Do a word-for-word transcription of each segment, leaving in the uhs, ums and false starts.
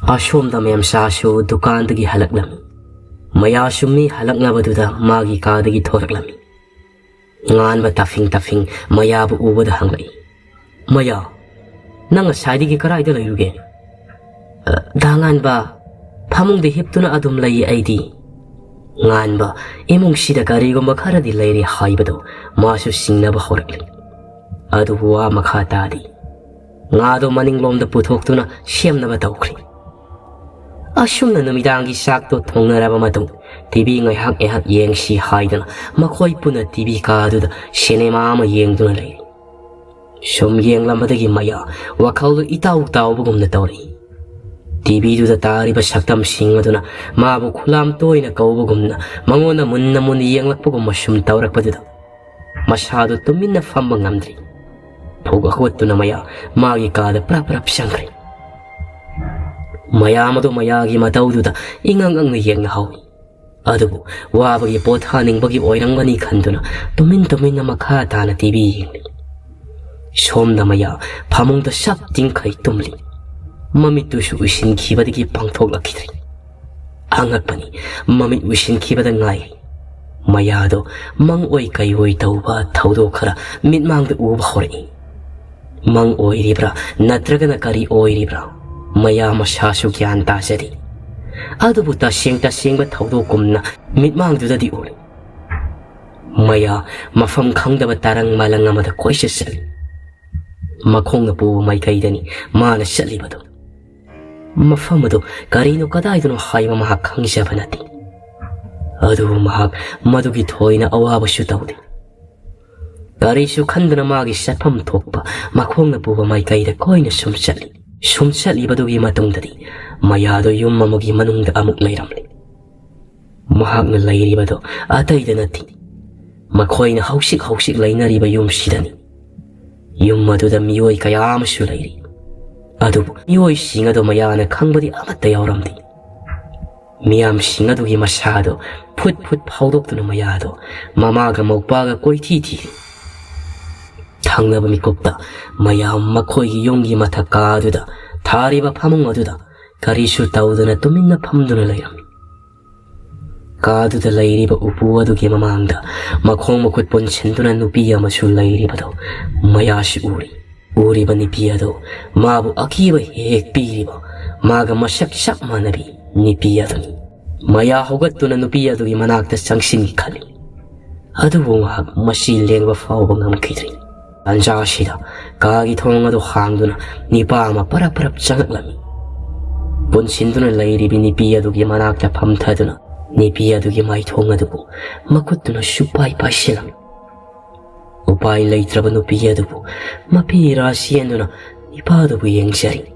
ꯑꯁꯣꯝꯗ ꯃꯦꯝꯆꯥꯁꯨ ꯗꯨꯀꯥꯟꯗꯒꯤ ꯍꯜꯂꯛꯂꯝꯃꯤ꯫ ꯃꯌꯥꯁꯨ ꯃꯤ ꯍꯜꯂꯛꯅꯕꯗꯨꯗ ꯃꯥꯒꯤ ꯀꯥꯗꯒꯤ ꯊꯣꯔꯛꯂꯝꯃꯤ꯫ ꯉꯥꯟꯕ ꯇꯥꯐꯤꯡ ꯇꯥꯐꯤꯡ ꯃꯌꯥꯕꯨ ꯎꯕꯗ ꯍꯪꯂꯛꯏ, "ꯃꯌꯥ, ꯅꯪ ꯉꯁꯥꯏꯗꯒꯤ ꯀꯔꯥꯏꯗ ꯂꯩꯔꯨꯒꯦ?" "ꯑ, ꯗꯥ ꯉꯥꯟꯕ, ꯐꯃꯨꯡꯗ ꯍꯤꯞꯇꯨꯅ ꯑꯗꯨꯝ ꯂꯩꯌꯦ ꯑꯩꯗꯤ꯫" ꯉꯥꯟꯕ ꯏꯃꯨꯡꯁꯤꯗ ꯀꯔꯤꯒꯨꯝꯕ ꯈꯔꯗꯤ ꯂꯩꯔꯦ ꯍꯥꯏꯕꯗꯣ ꯃꯥꯁꯨ ꯆꯤꯡꯅꯕ ꯍꯧꯔꯛꯂꯤ꯫ ꯑꯗꯨꯕꯨ ꯋꯥ ꯃꯈꯥ ꯇꯥꯗꯦ꯫ ꯉꯥꯗꯣ ꯃꯅꯤꯡꯂꯣꯝꯗ ꯄꯨꯊꯣꯛꯇꯨꯅ ꯁꯦꯝꯅꯕ ꯇꯧꯈ꯭ꯔꯦ꯫ ꯑꯁꯨꯝꯅ ꯅꯨꯃꯤꯗꯥꯡꯒꯤ ꯆꯥꯛꯇꯣ ꯊꯣꯡꯅꯔꯕ ꯃꯇꯨꯡ, ꯇꯤꯚꯤ ꯉꯥꯏꯍꯥꯛ ꯉꯥꯏꯍꯥꯛ ꯌꯦꯡꯁꯤ ꯍꯥꯏꯗꯅ ꯃꯈꯣꯏ ꯄꯨꯟꯅ ꯇꯤꯚꯤ ꯀꯥꯗꯨꯗ ꯁꯤꯅꯦꯃꯥ ꯑꯃ ꯌꯦꯡꯗꯨꯅ ꯂꯩꯔꯤ꯫ ꯁꯨꯝ ꯌꯦꯡꯂꯝꯕꯗꯒꯤ ꯃꯌꯥ ꯋꯥꯈꯜꯗꯨ ꯏꯇꯥꯎ ꯇꯥꯎꯕꯒꯨꯝꯅ ꯇꯧꯔꯛꯏ꯫ ꯇꯤꯚꯤꯗꯨꯗ ꯇꯥꯔꯤꯕ ꯁꯛꯇꯝꯁꯤꯡ ꯑꯗꯨꯅ ꯃꯥꯕꯨ ꯈꯨꯂꯥꯝ ꯇꯣꯏꯅ ꯀꯧꯕꯒꯨꯝꯅ ꯃꯉꯣꯟꯗ ꯃꯨꯟꯅ ꯃꯨꯟꯅ ꯌꯦꯡꯂꯛꯄꯒꯨꯝꯕ ꯁꯨꯝ ꯇꯧꯔꯛꯄꯗꯨꯗ ꯃꯁꯥꯗꯨ ꯇꯨꯃꯤꯟꯅ ꯐꯝꯕ ꯉꯝꯗ꯭ꯔꯤ꯫ ꯐꯨꯛ ꯍꯧꯒꯠꯇꯨꯅ ꯃꯌꯥ ꯃꯥꯒꯤ ꯀꯥꯗ ꯄ꯭ꯔꯞ ꯄ꯭ꯔꯞ ꯆꯪꯈ꯭ꯔꯦ꯫ ꯃꯌꯥꯝ ꯑꯗꯨ ꯃꯌꯥꯒꯤ ꯃꯇꯧꯗꯨꯗ ꯏꯉꯛ ꯉꯛꯅ ꯌꯦꯡꯅꯍꯧꯏ꯫ ꯑꯗꯨꯕꯨ ꯋꯥꯕꯒꯤ ꯄꯣꯊꯥꯅꯤꯡꯕꯒꯤ ꯑꯣꯏꯔꯝꯒꯅꯤ ꯈꯟꯗꯨꯅ ꯇꯨꯃꯤꯟ ꯇꯨꯃꯤꯟꯅ ꯃꯈꯥ ꯇꯥꯅ ꯇꯤꯚꯤ ꯌꯦꯡꯂꯤ꯫ ꯁꯣꯝꯗ ꯃꯌꯥ ꯐꯃꯨꯡꯗ ꯁꯞ ꯇꯤꯡꯈꯩ ꯇꯨꯝꯂꯤ꯫ ꯃꯃꯤꯠꯇꯨꯁꯨ ꯎꯏꯁꯤꯟꯈꯤꯕꯗꯒꯤ ꯄꯥꯡꯊꯣꯛꯂꯛꯈꯤꯗ꯭ꯔꯤ꯫ ꯑꯉꯛꯄꯅꯤ, ꯃꯃꯤꯠ ꯎꯏꯁꯤꯟꯈꯤꯕꯗ ꯉꯥꯏꯔꯤ꯫ ꯃꯌꯥꯗꯣ ꯃꯪ ꯑꯣꯏ ꯀꯩ ꯑꯣꯏ ꯇꯧꯕ ꯊꯧꯗꯣꯛ ꯈꯔ ꯃꯤꯠꯃꯥꯡꯗ ꯎꯕ ꯍꯧꯔꯛꯏ꯫ ꯃꯪ ꯑꯣꯏꯔꯤꯕ꯭ꯔꯥ ꯅꯠꯇ꯭ꯔꯒꯅ ꯀꯔꯤ ꯑꯣꯏꯔꯤꯕ꯭ꯔꯥ? ꯃꯌꯥ ꯃꯁꯥꯁꯨ ꯒ꯭ꯌꯥꯟ ꯇꯥꯖꯗꯦ꯫ ꯑꯗꯨꯕꯨ ꯇꯁꯦꯡ ꯇꯁꯦꯡꯕ ꯊꯧꯗꯣꯛꯀꯨꯝꯅ ꯃꯤꯠꯃꯥꯡꯗꯨꯗꯗꯤ ꯎꯔꯦ꯫ ꯃꯌꯥ ꯃꯐꯝ ꯈꯪꯗꯕ ꯇꯔꯪ ꯃꯂꯪ ꯑꯃꯗ ꯀꯣꯏꯆꯠ ꯆꯠꯂꯤ꯫ ꯃꯈꯣꯡꯅ ꯄꯨꯕ ꯃꯥꯏꯀꯩꯗꯅꯤ ꯃꯥꯅ ꯆꯠꯂꯤꯕꯗꯨ꯫ ꯃꯐꯝ ꯑꯗꯨ ꯀꯔꯤꯅꯣ ꯀꯗꯥꯏꯗꯅꯣ ꯍꯥꯏꯕ ꯃꯍꯥꯛ ꯈꯪꯖꯕ ꯅꯠꯇꯦ꯫ ꯑꯗꯨꯕꯨ ꯃꯍꯥꯛ ꯃꯗꯨꯒꯤ ꯊꯣꯏꯅ ꯑꯋꯥꯕꯁꯨ ꯇꯧꯗꯦ꯫ ꯀꯔꯤꯁꯨ ꯈꯟꯗꯅ ꯃꯥꯒꯤ ꯆꯠꯐꯝ ꯊꯣꯛꯄ ꯃꯈꯣꯡꯅ ꯄꯨꯕ ꯃꯥꯏꯀꯩꯗ ꯀꯣꯏꯅ ꯁꯨꯝ ꯆꯠꯂꯤ꯫ ꯁꯨꯝ ꯆꯠꯂꯤꯕꯗꯨꯒꯤ ꯃꯇꯨꯡꯗꯗꯤ ꯃꯌꯥꯗꯣ ꯌꯨꯝ ꯑꯃꯒꯤ ꯃꯅꯨꯡꯗ ꯑꯃꯨꯛ ꯂꯩꯔꯝꯂꯦ꯫ ꯃꯍꯥꯛꯅ ꯂꯩꯔꯤꯕꯗꯣ ꯑꯇꯩꯗ ꯅꯠꯇꯦ, ꯃꯈꯣꯏꯅ ꯍꯧꯖꯤꯛ ꯍꯧꯖꯤꯛ ꯂꯩꯅꯔꯤꯕ ꯌꯨꯝꯁꯤꯗꯅꯤ꯫ ꯌꯨꯝ ꯑꯗꯨꯗ ꯃꯤꯑꯣꯏ ꯀꯌꯥ ꯑꯃꯁꯨ ꯂꯩꯔꯤ꯫ ꯑꯗꯨꯕꯨ ꯃꯤꯑꯣꯏꯁꯤꯡ ꯑꯗꯨ ꯃꯌꯥꯅ ꯈꯪꯕꯗꯤ ꯑꯃꯠꯇ ꯌꯥꯎꯔꯝꯗꯦ꯫ ꯃꯤꯌꯥꯝꯁꯤꯡ ꯑꯗꯨꯒꯤ ꯃꯁꯥꯗꯣ ꯐꯨꯠ ꯐꯨꯠ ꯐꯥꯎꯗꯣꯛꯇꯨꯅ ꯃꯌꯥꯗꯣ ꯃꯃꯥꯒ ꯃꯧꯄꯥꯒ ꯀꯣꯏꯊꯤ ꯊꯤꯔꯤ꯫ ꯊꯪꯅꯕ ꯃꯤꯀꯨꯞꯇ ꯃꯌꯥꯝ ꯃꯈꯣꯏꯒꯤ ꯌꯨꯝꯒꯤ ꯃꯊꯛ ꯀꯥꯗꯨꯗ ꯊꯥꯔꯤꯕ ꯐꯃꯨꯡ ꯑꯗꯨꯗ ꯀꯔꯤꯁꯨ ꯇꯧꯗꯅ ꯇꯨꯃꯤꯟꯅ ꯐꯝꯗꯨꯅ ꯂꯩꯔꯝꯃꯤ꯫ ꯀꯥꯗꯨꯗ ꯂꯩꯔꯤꯕ ꯎꯄꯨ ꯑꯗꯨꯒꯤ ꯃꯃꯥꯡꯗ ꯃꯈꯣꯡ ꯃꯈꯨꯠ ꯄꯨꯟꯁꯤꯟꯗꯨꯅ ꯅꯨꯄꯤ ꯑꯃꯁꯨ ꯂꯩꯔꯤꯕꯗꯨ ꯃꯌꯥꯁꯤ ꯎꯔꯤ꯫ ꯎꯔꯤꯕ ꯅꯨꯄꯤ ꯑꯗꯨ ꯃꯥꯕꯨ ꯑꯀꯤꯕ ꯍꯦꯛ ꯍꯦꯛ ꯄꯤꯔꯤꯕ, ꯃꯥꯒ ꯃꯁꯛ ꯆꯞ ꯃꯥꯟꯅꯕꯤ ꯅꯨꯄꯤ ꯑꯗꯨꯅꯤ꯫ ꯃꯌꯥ ꯍꯧꯒꯠꯇꯨꯅ ꯅꯨꯄꯤ ꯑꯗꯨꯒꯤ ꯃꯅꯥꯛꯇ ꯆꯪꯁꯤꯟꯈꯤ ꯈꯜꯂꯤ꯫ ꯑꯗꯨꯕꯨ ꯃꯍꯥꯛ ꯃꯁꯤ ꯂꯦꯡꯕ ꯐꯥꯎꯕ ꯉꯝꯈꯤꯗ꯭ꯔꯤ꯫ ꯇꯥꯟꯖꯥ ꯑꯁꯤꯗ ꯀꯥꯒꯤ ꯊꯣꯡ ꯑꯗꯨ ꯍꯥꯡꯗꯨꯅ ꯅꯤꯄꯥ ꯑꯃ ꯄꯔꯞ ꯄꯔꯞ ꯆꯪꯂꯛꯂꯝꯃꯤ꯫ ꯄꯨꯟꯁꯤꯟꯗꯨꯅ ꯂꯩꯔꯤꯕꯤ ꯅꯨꯄꯤ ꯑꯗꯨꯒꯤ ꯃꯅꯥꯛꯇ ꯐꯝꯊꯗꯨꯅ ꯅꯨꯄꯤ ꯑꯗꯨꯒꯤ ꯃꯥꯏꯊꯣꯡ ꯑꯗꯨꯕꯨ ꯃꯈꯨꯠꯇꯨꯅ ꯁꯨꯛꯄꯥꯏ ꯄꯥꯏꯁꯤꯜꯂꯝꯃꯤ꯫ ꯎꯄꯥꯏ ꯂꯩꯇ꯭ꯔꯕ ꯅꯨꯄꯤ ꯑꯗꯨꯕꯨ ꯃꯄꯤ ꯏꯔꯥ ꯆꯦꯟꯗꯨꯅ ꯅꯤꯄꯥꯗꯨꯕꯨ ꯌꯦꯡꯖꯔꯤ꯫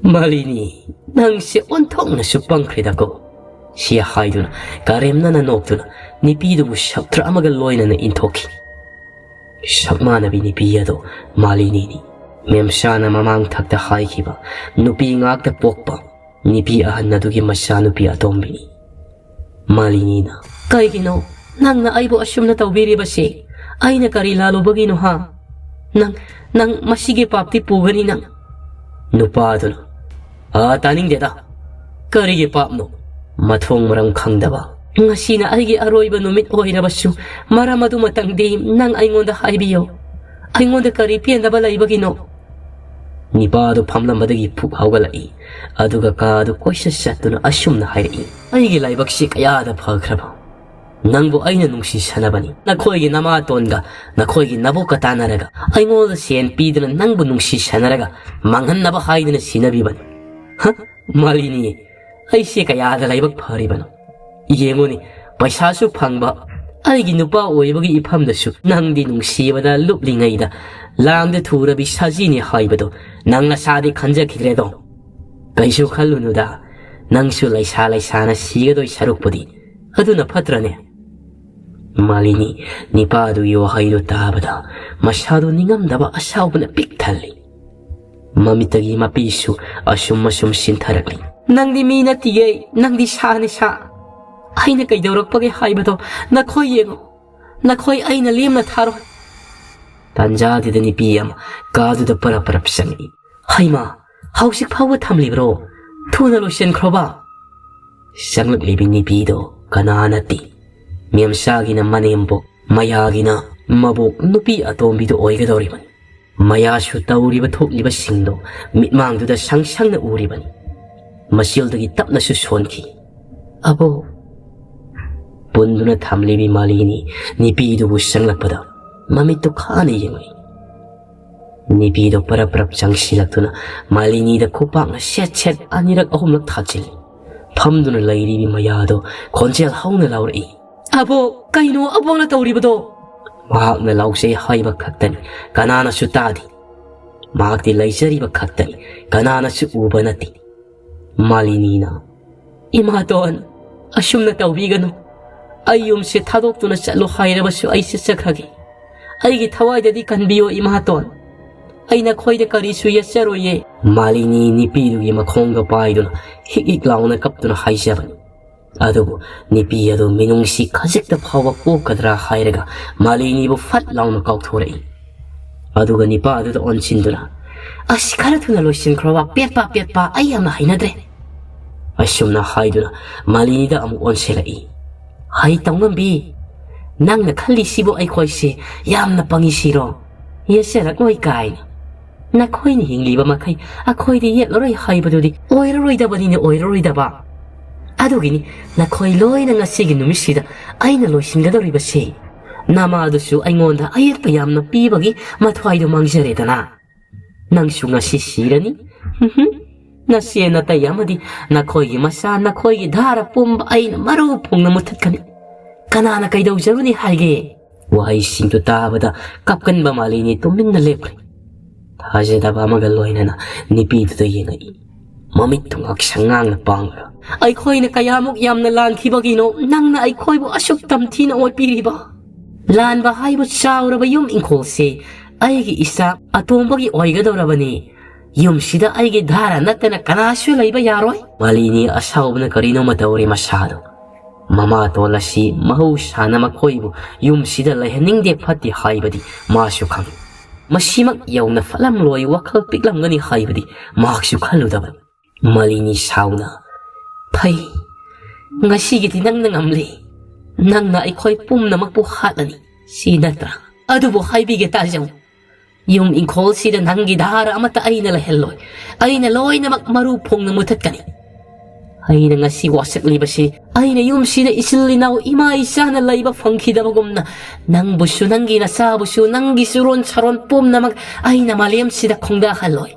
"ꯃꯥꯂꯤꯅꯤ, ꯅꯪꯁꯦ ꯑꯣꯟꯊꯣꯛꯅꯁꯨ ꯄꯪꯈ꯭ꯔꯦꯗꯀꯣ," ꯁꯤ ꯍꯥꯏꯗꯨꯅ ꯀꯔꯦꯝꯅꯅ ꯅꯣꯛꯇꯨꯅ ꯅꯨꯄꯤꯗꯨꯕꯨ ꯁꯞꯇ꯭ꯔ ꯑꯃꯒ ꯂꯣꯏꯅꯅ ꯏꯟꯊꯣꯛꯈꯤ꯫ ꯁꯛꯃꯥꯟꯅꯕꯤ ꯅꯨꯄꯤ ꯑꯗꯣ ꯃꯥꯂꯤꯅꯤꯅꯤ꯫ ꯃꯦꯝꯁꯥꯅ ꯃꯃꯥꯡ ꯊꯛꯇ ꯍꯥꯏꯈꯤꯕ ꯅꯨꯄꯤ ꯉꯥꯛꯇ ꯄꯣꯛꯄ ꯅꯨꯄꯤ ꯑꯍꯟ ꯑꯗꯨꯒꯤ ꯃꯆꯥꯅꯨꯄꯤ ꯑꯇꯣꯝꯕꯤꯅꯤ꯫ ꯃꯥꯂꯤꯅꯤꯅ, "ꯀꯩꯒꯤꯅꯣ ꯅꯪꯅ ꯑꯩꯕꯨ ꯑꯁꯨꯝꯅ ꯇꯧꯕꯤꯔꯤꯕꯁꯦ? ꯑꯩꯅ ꯀꯔꯤ ꯂꯥꯜꯂꯨꯕꯒꯤꯅꯣ ꯍꯥ? ꯅꯪ, ꯅꯪ ꯃꯁꯤꯒꯤ ꯄꯥꯞꯇꯤ ꯄꯨꯒꯅꯤ ꯅꯪ꯫" ꯅꯨꯄꯥꯗꯨꯅ, "ꯑꯥ, ꯇꯥꯅꯤꯡꯗꯦꯗ꯫ ꯀꯔꯤꯒꯤ ꯄꯥꯞꯅꯣ? ꯃꯊꯣꯡ ꯃꯔꯝ ꯈꯪꯗꯕ꯫ ꯉꯁꯤꯅ ꯑꯩꯒꯤ ꯑꯔꯣꯏꯕ ꯅꯨꯃꯤꯠ ꯑꯣꯏꯔꯕꯁꯨ ꯃꯔꯝ ꯑꯗꯨꯃꯇꯪꯗꯤ ꯅꯪ ꯑꯩꯉꯣꯟꯗ ꯍꯥꯏꯕꯤꯌꯨ꯫ ꯑꯩꯉꯣꯟꯗ ꯀꯔꯤ ꯄꯦꯟꯗꯕ ꯂꯩꯕꯒꯤꯅꯣ?" ꯅꯤꯄꯥꯗꯨ ꯐꯝꯂꯝꯕꯗꯒꯤ ꯐꯨꯛ ꯍꯧꯒꯠꯂꯛꯏ꯫ ꯑꯗꯨꯒ ꯀꯥ ꯑꯗꯨ ꯀꯣꯏꯆꯠ ꯆꯠꯇꯨꯅ ꯑꯁꯨꯝꯅ ꯍꯥꯏꯔꯛꯏ, "ꯑꯩꯒꯤ ꯂꯥꯏꯕꯛꯁꯤ ꯀꯌꯥꯗ ꯐꯈ꯭ꯔꯕ꯫ ꯅꯪꯕꯨ ꯑꯩꯅ ꯅꯨꯡꯁꯤ ꯁꯥꯟꯅꯕꯅꯤ꯫ ꯅꯈꯣꯏꯒꯤ ꯅꯃꯥꯇꯣꯟꯒ ꯅꯈꯣꯏꯒꯤ ꯅꯕꯣꯛꯀ ꯇꯥꯟꯅꯔꯒ ꯑꯩꯉꯣꯟꯗ ꯁꯦꯟ ꯄꯤꯗꯨꯅ ꯅꯪꯕꯨ ꯅꯨꯡꯁꯤ ꯁꯥꯟꯅꯔꯒ ꯃꯥꯡꯍꯟꯅꯕ ꯍꯥꯏꯗꯨꯅ ꯁꯤꯟꯅꯕꯤꯕꯅꯤ꯫ ꯍ? ꯃꯥꯂꯤꯅꯤ, ꯑꯩꯁꯦ ꯀꯌꯥꯗ ꯂꯥꯏꯕꯛ ꯐꯔꯤꯕꯅꯣ? ꯌꯦꯡꯉꯨꯅꯤ, ꯄꯩꯁꯥꯁꯨ ꯐꯪꯕ, ꯑꯩꯒꯤ ꯅꯨꯄꯥ ꯑꯣꯏꯕꯒꯤ ꯏꯐꯝꯗꯁꯨ ꯅꯪꯗꯤ ꯅꯨꯡꯁꯤꯕꯗ ꯂꯨꯞꯂꯤꯉꯩꯗ ꯂꯥꯡꯗ ꯊꯨꯔꯕꯤ ꯁꯖꯤꯅꯤ ꯍꯥꯏꯕꯗꯣ ꯅꯪ ꯅꯁꯥꯗꯤ ꯈꯟꯖꯈꯤꯗ꯭ꯔꯦꯗꯣ꯫ ꯀꯩꯁꯨ ꯈꯜꯂꯨꯅꯨꯗ, ꯅꯪꯁꯨ ꯂꯩꯁꯥ ꯂꯩꯁꯥꯅ ꯁꯤꯒꯗꯣꯏ ꯁꯔꯨꯛꯄꯨꯗꯤ ꯑꯗꯨꯅ ꯐꯠꯇ꯭ꯔꯅꯦ?" ꯃꯥꯂꯤꯅꯤ ꯅꯤꯄꯥꯗꯨꯒꯤ ꯋꯥꯍꯩꯗꯨ ꯇꯥꯕꯗ ꯃꯁꯥꯗꯨ ꯅꯤꯡꯉꯝꯗꯕ ꯑꯁꯥꯎꯕꯅ ꯄꯤꯛ ꯊꯜꯂꯤ꯫ ꯃꯃꯤꯠꯇꯒꯤ ꯃꯄꯤꯁꯨ ꯑꯁꯨꯝ ꯑꯁꯨꯝ ꯁꯤꯟꯊꯔꯛꯂꯤ꯫ "ꯅꯪꯗꯤ ꯃꯤ ꯅꯠꯇꯤꯌꯦ, ꯅꯪꯗꯤ ꯁꯥꯅꯤ ꯁꯥ꯫ ꯑꯩꯅ ꯀꯩꯗꯧꯔꯛꯄꯒꯦ ꯍꯥꯏꯕꯗꯣ ꯅꯈꯣꯏ ꯌꯦꯡꯉꯣ, ꯅꯈꯣꯏ ꯑꯩꯅ ꯂꯦꯝꯅ ꯊꯥꯔꯣꯏ꯫" ꯇꯥꯟꯖꯥꯗꯨꯗ ꯅꯨꯄꯤ ꯑꯃ ꯀꯥꯗꯨꯗ ꯄꯔꯞ ꯄꯔꯞ ꯆꯪꯉꯛꯏ꯫ "ꯍꯩꯃꯥ, ꯍꯧꯖꯤꯛ ꯐꯥꯎꯕ ꯊꯝꯂꯤꯕ꯭ꯔꯣ? ꯊꯨꯅ ꯂꯣꯏꯁꯤꯟꯈ꯭ꯔꯣꯕ!" ꯆꯪꯂꯛꯂꯤꯕꯤ ꯅꯨꯄꯤꯗꯣ ꯀꯅꯥ ꯅꯠꯇꯦ, ꯃꯦꯝꯆꯥꯒꯤꯅ ꯃꯅꯦꯝꯕꯣꯛ, ꯃꯌꯥꯒꯤꯅ ꯃꯕꯣꯛ ꯅꯨꯄꯤ ꯑꯇꯣꯝꯕꯤꯗꯨ ꯑꯣꯏꯒꯗꯧꯔꯤꯕꯅꯤ꯫ ꯃꯌꯥꯁꯨ ꯇꯧꯔꯤꯕ ꯊꯣꯛꯂꯤꯕꯁꯤꯡꯗꯣ ꯃꯤꯠꯃꯥꯡꯗꯨꯗ ꯁꯪ ꯁꯪꯅ ꯎꯔꯤꯕꯅꯤ꯫ ꯃꯆꯤꯜꯗꯒꯤ ꯇꯞꯅꯁꯨ ꯁꯣꯟꯈꯤ, "ꯑꯕꯣꯛ!" ꯄꯨꯟꯗꯨꯅ ꯊꯝꯂꯤꯕꯤ ꯃꯥꯂꯤꯅꯤ ꯅꯨꯄꯤꯗꯨꯕꯨ ꯆꯪꯂꯛꯄꯗ ꯃꯃꯤꯠꯇꯨ ꯈꯥꯅ ꯌꯦꯡꯂꯛꯏ꯫ ꯅꯨꯄꯤꯗꯣ ꯄꯔꯞ ꯄꯔꯞ ꯆꯪꯁꯤꯜꯂꯛꯇꯨꯅ ꯃꯥꯂꯤꯅꯤꯗ ꯈꯨꯄꯥꯛꯅ ꯁꯦꯠ ꯁꯦꯠ ꯑꯅꯤꯔꯛ ꯑꯍꯨꯝꯂꯛ ꯊꯥꯖꯤꯜꯂꯤ꯫ ꯐꯝꯗꯨꯅ ꯂꯩꯔꯤꯕꯤ ꯃꯌꯥꯗꯣ ꯈꯣꯟꯖꯦꯜ ꯍꯧꯅ ꯂꯥꯎꯔꯛꯏ, "ꯑꯕꯣꯛ, ꯀꯩꯅꯣ ꯑꯕꯣꯛꯅ ꯇꯧꯔꯤꯕꯗꯣ?" ꯃꯍꯥꯛꯅ ꯂꯥꯎꯖꯩ ꯍꯥꯏꯕ ꯈꯛꯇꯅꯤ, ꯀꯅꯥꯅꯁꯨ ꯇꯥꯗꯦ꯫ ꯃꯍꯥꯛꯇꯤ ꯂꯩꯖꯔꯤꯕ ꯈꯛꯇꯅꯤ, ꯀꯅꯥꯅꯁꯨ ꯎꯕ ꯅꯠꯇꯦ꯫ ꯃꯥꯂꯤꯅꯤꯅ, "ꯏꯃꯥꯇꯣꯟ, ꯑꯁꯨꯝꯅ ꯇꯧꯕꯤꯒꯅꯨ꯫ ꯑꯩ ꯌꯨꯝꯁꯦ ꯊꯥꯗꯣꯛꯇꯨꯅ ꯆꯠꯂꯣ ꯍꯥꯏꯔꯕꯁꯨ ꯑꯩ ꯆꯠꯆꯈ꯭ꯔꯒꯦ꯫ ꯑꯩꯒꯤ ꯊꯋꯥꯏꯗꯗꯤ ꯀꯟꯕꯤꯌꯣ ꯏꯃꯥꯇꯣꯟ꯫ ꯑꯩ ꯅꯈꯣꯏꯗ ꯀꯔꯤꯁꯨ ꯌꯦꯠꯆꯔꯣꯏꯌꯦ꯫" ꯃꯥꯂꯤꯅꯤ ꯅꯨꯄꯤꯗꯨꯒꯤ ꯃꯈꯣꯡꯗ ꯄꯥꯏꯗꯨꯅ ꯍꯤꯛ ꯍꯤꯛ ꯂꯥꯎꯅ ꯀꯞꯇꯨꯅ ꯍꯥꯏꯖꯕꯅꯤ꯫ ꯑꯗꯨꯕꯨ ꯅꯨꯄꯤ ꯑꯗꯨ ꯃꯤꯅꯨꯡꯁꯤ ꯈꯖꯤꯛꯇ ꯐꯥꯎꯕ ꯄꯣꯛꯀꯗ꯭ꯔꯥ ꯍꯥꯏꯔꯒ ꯃꯥꯂꯤꯅꯤꯕꯨ ꯐꯠ ꯂꯥꯎꯅ ꯀꯥꯎꯊꯣꯔꯛꯏ꯫ ꯑꯗꯨꯒ ꯅꯨꯄꯥ ꯑꯗꯨꯗ ꯑꯣꯟꯁꯤꯟꯗꯨꯅ, "ꯑꯁ, ꯈꯔ ꯊꯨꯅ ꯂꯣꯏꯁꯤꯟꯈ꯭ꯔꯣꯕ, ꯄꯦꯠꯄ ꯄꯦꯠꯄ, ꯑꯩ ꯌꯥꯝꯅ ꯍꯩꯅꯗ꯭ꯔꯦ꯫" ꯑꯁꯨꯝꯅ ꯍꯥꯏꯗꯨꯅ ꯃꯥꯂꯤꯅꯤꯗ ꯑꯃꯨꯛ ꯑꯣꯟꯁꯤꯜꯂꯛꯏ꯫ "ꯍꯩ ꯇꯧꯉꯝꯕꯤ, ꯅꯪꯅ ꯈꯜꯂꯤꯁꯤꯕꯨ ꯑꯩꯈꯣꯏꯁꯦ ꯌꯥꯝꯅ ꯄꯪꯉꯤ ꯁꯤꯔꯣ? ꯌꯦꯠꯆꯔꯛꯂꯣꯏ ꯀꯥꯏꯅ꯫ ꯅꯈꯣꯏꯅ ꯍꯤꯡꯂꯤꯕ ꯃꯈꯩ ꯑꯩꯈꯣꯏꯗꯤ ꯌꯦꯠꯂꯔꯣꯏ ꯍꯥꯏꯕꯗꯨꯗꯤ ꯑꯣꯏꯔꯔꯣꯏꯗꯕꯅꯤꯅꯦ, ꯑꯣꯏꯔꯔꯣꯏꯗꯕ꯫ ꯑꯗꯨꯒꯤꯅꯤ ꯅꯈꯣꯏ ꯂꯣꯏꯅ ꯉꯁꯤꯒꯤ ꯅꯨꯃꯤꯠꯁꯤꯗ ꯑꯩꯅ ꯂꯣꯏꯁꯤꯟꯒꯗꯧꯔꯤꯕꯁꯦ꯫ ꯅꯃꯥꯗꯨꯁꯨ ꯑꯩꯉꯣꯟꯗ ꯑꯌꯦꯠꯄ ꯌꯥꯝꯅ ꯄꯤꯕꯒꯤ ꯃꯊ꯭ꯋꯥꯏꯗꯣ ꯃꯥꯡꯖꯔꯦꯗꯅ꯫ ꯅꯪꯁꯨ ꯉꯁꯤ ꯁꯤꯔꯅꯤ꯫ ꯅꯆꯦ ꯅꯇꯩ ꯑꯃꯗꯤ ꯅꯈꯣꯏꯒꯤ ꯃꯆꯥ, ꯅꯈꯣꯏꯒꯤ ꯙꯥꯔ ꯄꯨꯝꯕ ꯑꯩꯅ ꯃꯔꯨ ꯐꯨꯡꯅ ꯃꯨꯊꯠꯀꯅꯤ꯫ ꯀꯅꯥꯅ ꯀꯩꯗꯧꯖꯔꯨꯅꯤ ꯍꯥꯏꯒꯦ?" ꯋꯥꯍꯩꯁꯤꯡꯗꯨ ꯇꯥꯕꯗ ꯀꯞꯀꯟꯕ ꯃꯥꯂꯤꯅꯤ ꯇꯨꯃꯤꯟꯅ ꯂꯦꯞꯈ꯭ꯔꯦ꯫ ꯊꯥꯖꯗꯕ ꯑꯃꯒ ꯂꯣꯏꯅꯅ ꯅꯨꯄꯤꯗꯨꯗ ꯌꯦꯡꯉꯛꯏ꯫ ꯃꯃꯤꯠꯇꯨ ꯉꯥꯛꯁꯪ ꯉꯥꯡꯅ ꯄꯥꯡꯂꯒ, "ꯑꯩꯈꯣꯏꯅ ꯀꯌꯥꯃꯨꯛ ꯌꯥꯝꯅ ꯂꯥꯟꯈꯤꯕꯒꯤꯅꯣ ꯅꯪꯅ ꯑꯩꯈꯣꯏꯕꯨ ꯑꯁꯨꯛ ꯇꯝꯊꯤꯅ ꯑꯣꯠꯄꯤꯔꯤꯕ? ꯂꯥꯟꯕ ꯍꯥꯏꯕ ꯆꯥꯎꯔꯕ ꯌꯨꯝ ꯏꯪꯈꯣꯜꯁꯦ ꯑꯩꯒꯤ ꯏꯆꯥ ꯑꯇꯣꯝꯕꯒꯤ ꯑꯣꯏꯒꯗꯧꯔꯕꯅꯤ꯫ ꯌꯨꯝꯁꯤꯗ ꯑꯩꯒꯤ ꯙꯥꯔꯥ ꯅꯠꯇꯅ ꯀꯅꯥꯁꯨ ꯂꯩꯕ ꯌꯥꯔꯣꯏ꯫" ꯃꯥꯂꯤꯅꯤ ꯑꯁꯥꯎꯕꯅ ꯀꯔꯤꯅꯣꯃ ꯇꯧꯔꯦ ꯃꯁꯥꯗꯣ꯫ ꯃꯃꯥꯇꯣꯟ ꯑꯁꯤ ꯃꯍꯧꯁꯥꯅ ꯃꯈꯣꯏꯕꯨ ꯌꯨꯝꯁꯤꯗ ꯂꯩꯍꯟꯅꯤꯡꯗꯦ ꯐꯠꯇꯦ ꯍꯥꯏꯕꯗꯤ ꯃꯥꯁꯨ ꯈꯪꯏ꯫ ꯃꯁꯤꯃꯛ ꯌꯧꯅ ꯐꯠꯂꯝꯂꯣꯏ, ꯋꯥꯈꯜ ꯄꯤꯛꯂꯝꯒꯅꯤ ꯍꯥꯏꯕꯗꯤ ꯃꯍꯥꯛꯁꯨ ꯈꯜꯂꯨꯗꯕꯅꯤ꯫ ꯃꯥꯂꯤꯅꯤ ꯁꯥꯎꯅ, "ꯐꯩ, ꯉꯁꯤꯒꯤꯗꯤ ꯅꯪꯅ ꯉꯝꯂꯦ꯫ ꯅꯪꯅ ꯑꯩꯈꯣꯏ ꯄꯨꯝꯅꯃꯛꯄꯨ ꯍꯥꯠꯂꯅꯤ, ꯁꯤ ꯅꯠꯇ꯭ꯔꯥ? ꯑꯗꯨꯕꯨ ꯍꯥꯏꯕꯤꯒꯦ ꯇꯥꯖꯧ, ꯌꯨꯝ ꯏꯪꯈꯣꯜꯁꯤꯗ ꯅꯪꯒꯤ ꯙꯥꯔ ꯑꯃꯠꯇ ꯑꯩꯅ ꯂꯩꯍꯜꯂꯣꯏ꯫ ꯑꯩꯅ ꯂꯣꯏꯅꯃꯛ ꯃꯔꯨ ꯐꯣꯡꯅ ꯃꯨꯊꯠꯀꯅꯤ꯫ ꯑꯩꯅ ꯉꯁꯤ ꯋꯥꯁꯛꯂꯤꯕꯁꯤ, ꯑꯩꯅ ꯌꯨꯝꯁꯤꯗ ꯏꯆꯤꯜ ꯏꯅꯥꯎ ꯏꯃꯥ ꯏꯆꯥꯅ ꯂꯩꯕ ꯐꯪꯈꯤꯗꯕꯒꯨꯝꯅ, ꯅꯪꯕꯨꯁꯨ, ꯅꯪꯒꯤ ꯅꯆꯥꯕꯨꯁꯨ, ꯅꯪꯒꯤ ꯆꯨꯔꯣꯟ ꯁꯥꯔꯣꯟ ꯄꯨꯝꯅꯃꯛ ꯑꯩꯅ ꯃꯥꯂꯦꯝꯁꯤꯗ ꯈꯣꯡꯗꯥꯍꯜꯂꯣꯏ꯫"